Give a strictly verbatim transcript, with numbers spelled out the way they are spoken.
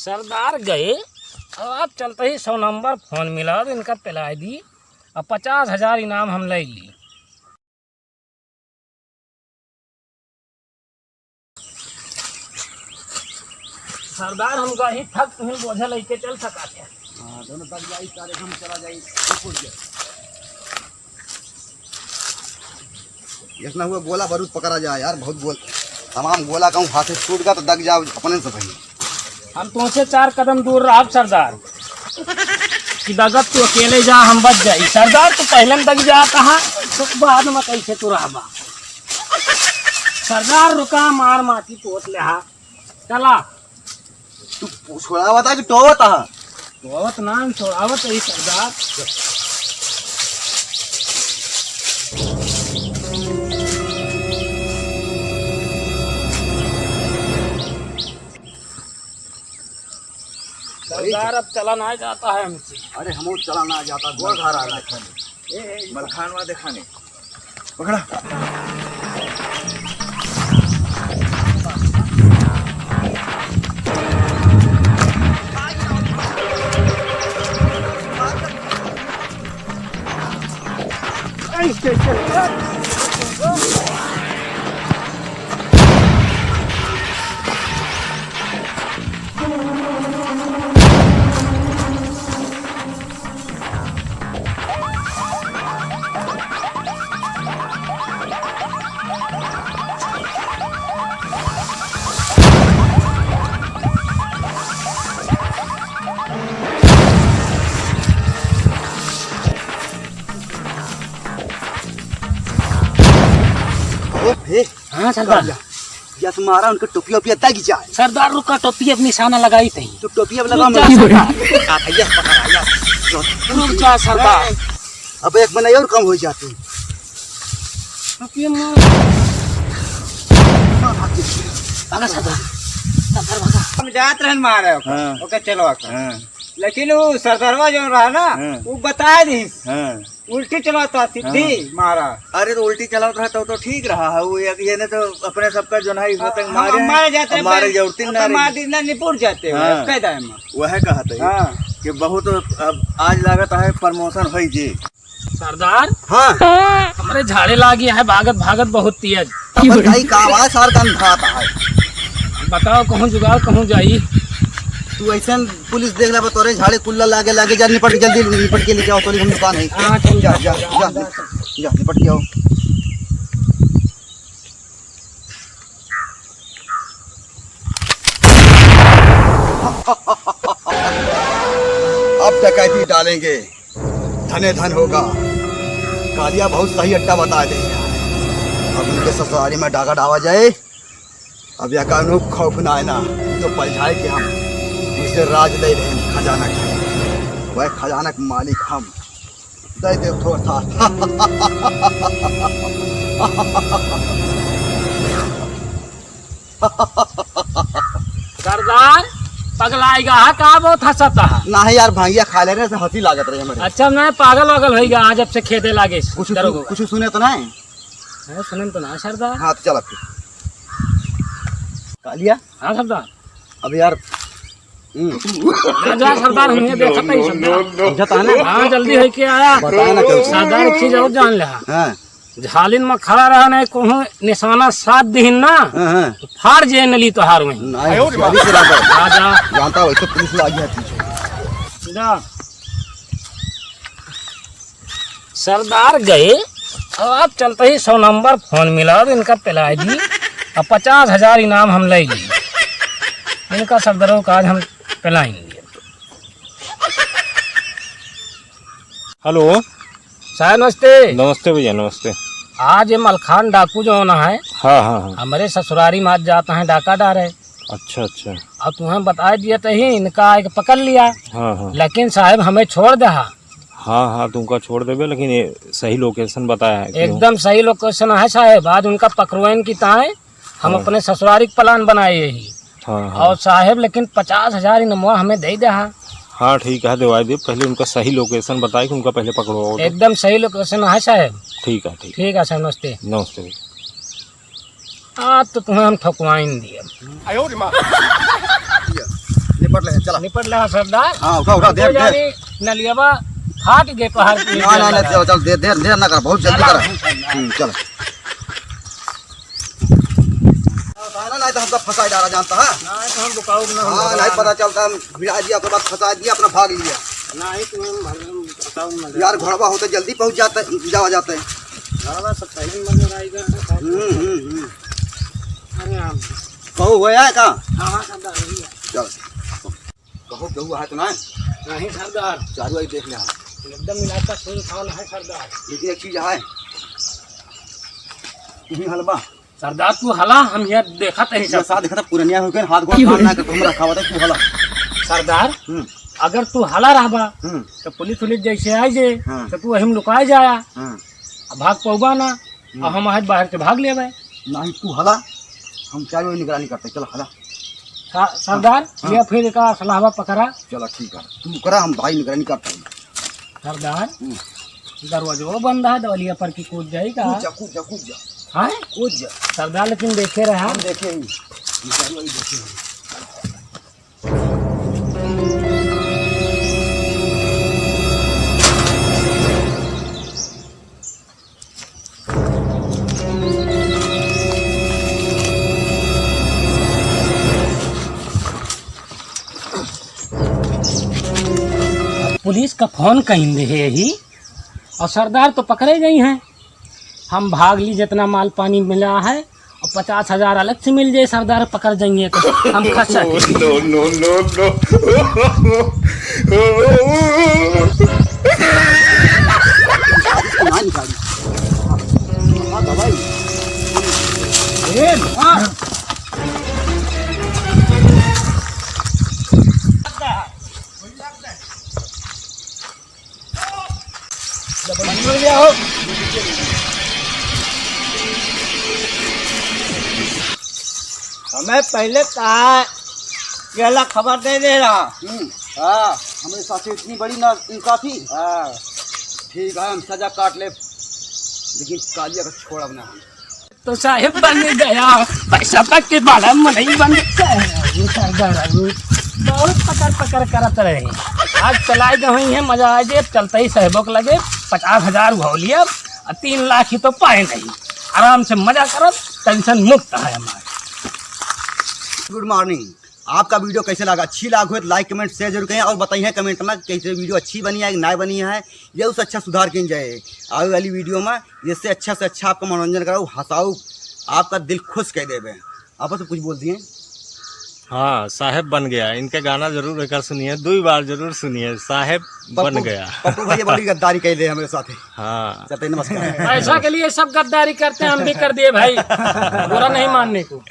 सरदार गए, अब आप चलते ही सौ नंबर फोन मिला, इनका पिलाई दी, अब पचास हजार इनाम हम ले ली। सरदार, हम कहीं थक तुहिन बोझा लेके चल सका थे। हाँ, दोनों दब जाई, सारे हम चला जाई, रुक जाए। इतना हुआ गोला बारूद पकड़ा जाए यार, बहुत गोल, तमाम गोला कहूँ हाथ से छूट गया तो दग जाओ अपने से भाई। हम तुमसे चार कदम दूर रहब सरदार, कि दगत तू अकेले जा, हम बच जाई। सरदार, तू पहले में दग जाता है, तो बाद में कैसे तू रहबा? सरदार, रुका, मार माटी पोत ले हा, चला। तू छोड़ावत है कि टोवत है? टोवत ना, हम छोड़ावत है सरदार। सरदार, अब चला ना जाता है हमसे। अरे, हमो चला ना जाता, गोड़ घर आ रहा है। ए, ए, मलखानवा देखा नहीं। पकड़ा। अरे, हे, हाँ, सरदार। या, या तुम्हारा उनके टोपिया ओपिया दागी जाए। सरदार, रुका, टोपी अपनी निशाना लगाई थी। तो टोपी अब लगा, रुक जा, सरदार। आ, भैया, पकड़, आ, या। रुक जा, सरदार। अब एक महीना और कम हो जाते। टोपी में भागा, सरदार। सरदार, भागा। हम जात रहन मारे ओकर। हाँ। ओके, चलो, ओके। हाँ। लेकिन वो सरदारवा जो रहा ना, हाँ। वो बताए दीस। हाँ। उल्टी चलाता, सीधी हाँ। मारा। अरे, तो उल्टी चलाता रहा तो, तो ठीक रहा है। वो ये, ये ने तो अपने सबका जो है, होते हाँ, मारे हम हैं, मारे जाते अब हैं, मारे पे-, जरूरत ही अब ना तो मार रही। दीना निपुट जाते हो, हाँ। कह दे हम। वह कहत है हाँ। कि बहुत अब आज लागत है promotion होई जी। सरदार, हाँ। हमरे झाड़े लागी है, भागत भागत बहुत तेज। अब बताई का आवाज सार का अंधात है। बताओ, कहूँ जुगाड़, कहूँ जाई। तू ऐसन पुलिस देख ले, तोरे झाड़े कुल्ला लागे, लागे, जा निपट, जल्दी निपट के लेके आओ, तोरी हम दुकान है। हाँ, ठीक जा, है। जा, जा, जा, जा, निपट के आओ। अब डकैती डालेंगे, धने धन होगा। कालिया बहुत सही अड्डा बता दे। अब उनके ससुरारी में डाका डावा जाए। अब या कानू खौफ ना है ना, तो पलझाए के हम उनसे राज ले रहे हैं खजाना के। वह खजाना के मालिक हम। दे दे थोड़ा सा। सरदार, पगलाएगा है का? बहुत हंसता है। ना है यार, भांगिया खा ले रहे, हंसी लागत रही हमारे। अच्छा, मैं पागल वागल होइगा आज, जब से खेदे लागे। कुछ, दरोगा। कुछ सुने तो नहीं? हाँ, सुनन तो ना सरदार। हाँ, तो चला फिर। कालिया? हाँ सरदार। अब यार, हम्म। जा, जा सरदार, हम ये देखत ही सरदार। समझा था ना? हाँ, जल्दी है क्या आया? बताया ना कल। सरदार, एक चीज और जान ले। हाँ। झालिन में खड़ा रहा नहीं, कहूँ निशाना साथ दिहिन ना, हाँ, हाँ। तो फाड़ जे नली तोहार वहीं। नहीं, अभी से रहता है। जा, जा। जानता हो, ऐसे पुलिस वाला आ गया पीछे। जा। सरदार गए, अब आप चलते ही सौ नंबर फोन मिला और इनका पिलाई दी, अब पचास हजार इनाम हम ले ली। इनका सरदारों का आज हम पिलाएंगे। हेलो। साहब नमस्ते। नमस्ते भैया, नमस्ते। आज ये मलखान डाकू जो होना है, हाँ, हाँ, हाँ। हमरे ससुरारी में आज जाता है डाका डारे। अच्छा, अच्छा। अब तुम्हें बताए दिया तो ही इनका एक पकड़ लिया। हाँ, हाँ। लेकिन साहब हमें छोड़ दे हा। हाँ, हाँ, तुमका छोड़ देबे, लेकिन ये सही location बताया है कि एकदम सही location है साहेब। आज उनका पकड़वाइन की ताए हम हाँ। अपने ससुरारी के plan बनाए यही। हाँ, हाँ। और साहेब लेकिन पचास हजार इनामवा हमें दे दे हा। हाँ, ठीक है, देवाई दे। पहले उनका सही location बताए कि उनका पहले पकड़वाओ तो। एकदम सही location है साहेब। ठीक है, ठीक। ठीक है साहेब, नमस्ते। नमस्ते। आज तो तुम्हें हम ठोकवाइन दिए। निपट ले, चला। निपट ले, हाँ, सरदार। हाँ, उठा, उठा, हमको दे, दे। जानी नलियावा फाट गए पहाड़ के ना, ना, ना, नीचे। चल, चल, दे, देर, देर ना कर, बहुत जल्दी कर। हम्म, चल। ना, ना, नहीं तो हमका फंसा डाला जानता है। ना, तो हम रुकाऊ ना, हम हाँ, घबरा नहीं पता ना। चलता, हम भिड़ा दिया, ओकर बाद फंसा दिया, अपना भाग लिया। नहीं, तुम्हें हम भाग, हम बताऊँ ना। यार, घोड़वा होते जल्दी पहुँच जाते, जावा जाते। घोड़वा सब पहले ही नजर आएगा। हम्म, हम्म, हम्म। अरे, हम कहो हुआ है का? हाँ, हाँ, सरदार, वही है। चल। कहो, केहू है तो ना? नहीं, सरदार। चारू ओर देख ले हम। एकदम इलाका सुनसान है, सरदार। लेकिन एक चीज है, तुम्ही हलबा। सरदार, तू हला, हम ये देखत ही ये सब। साथ देखत पुरनिया हो गए, हाथ गोड़ काम ना कर, तुम रखावत है, तू हला। सरदार, हम्म। अगर तू हला रहबा, हम्म। तो पुलिस उलिस जैसे आई जे, हाँ। तो तू वहीं लुकाए जाया। हाँ। अब भाग पौबा ना, हम्म। अब हम आज बाहर से भाग लेबे। नहीं, तू हला, हम चारों ओर निगरानी करते, चल हला। सा-, सरदार, हाँ। ये फिर का सलाहवा पकड़ा। चलो ठीक है, तू करा, हम भाई निगरानी करते हैं। सरदार, हम्म। दरवाजो बंद है, दवलिया पर की कूद जाई का? कूद जा, कूद जा, कूद जा। हाँ? कूद जा। सरदार, लेकिन देखे रहा। हम देखे ही। हम देखे ही। पुलिस का फोन कहीं दे है यही, और सरदार तो पकड़े गई हैं। हम भाग ली, जितना माल पानी मिला है, और पचास हजार अलग से मिल जाए, सरदार पकड़ जाएंगे तो हम खर्चा के। No, no, no, no। ना निकाली। हाँ, दवाई। ए, मार। हमें पहले कहा, ये वाला खबर दे दे रहा। हम्म। हाँ। हमारे साथ इतनी बड़ी ना इंसाफी। हाँ। ठीक है, हम सजा काट ले, लेकिन कालिया का छोड़ब ना हम। तो साहेब बन गया, पैसा तक के बड़ा मनई बन गया। ये सरदार, बहुत पकड़ पकड़ करत रहे। आज चलाए गए हुई हैं, मजा आ जाए। चलते ही साहेबों के लगे पचास हजार उघाव लिया, और तीन लाख ही तो पाए नहीं। आराम से मजा करब, टेंशन मुक्त है हमारे। गुड मॉर्निंग। आपका वीडियो कैसे लगा? अच्छी लाग हो तो लाइक, कमेंट, शेयर जरूर करें और बताइए कमेंट में कैसे वीडियो अच्छी बनी है कि ना बनी है, या उस अच्छा सुधार किन जाए आवे वाली वीडियो में। इससे अच्छा से अच्छा आपका मनोरंजन कराऊ, हंसाऊ, आपका दिल खुश कर देवे। आप तो कुछ बोल दिए। हाँ, साहेब बन गया। इनके गाना जरूर एक बार सुनिए, दो बार जरूर सुनिए, साहेब बन पप्पू, गया। पप्पू भैया बड़ी गद्दारी कर दे हमारे साथ। हाँ। चलते हैं, नमस्कार। पैसा के लिए सब गद्दारी करते हैं, हम भी कर दिए भाई, बुरा नहीं मानने को।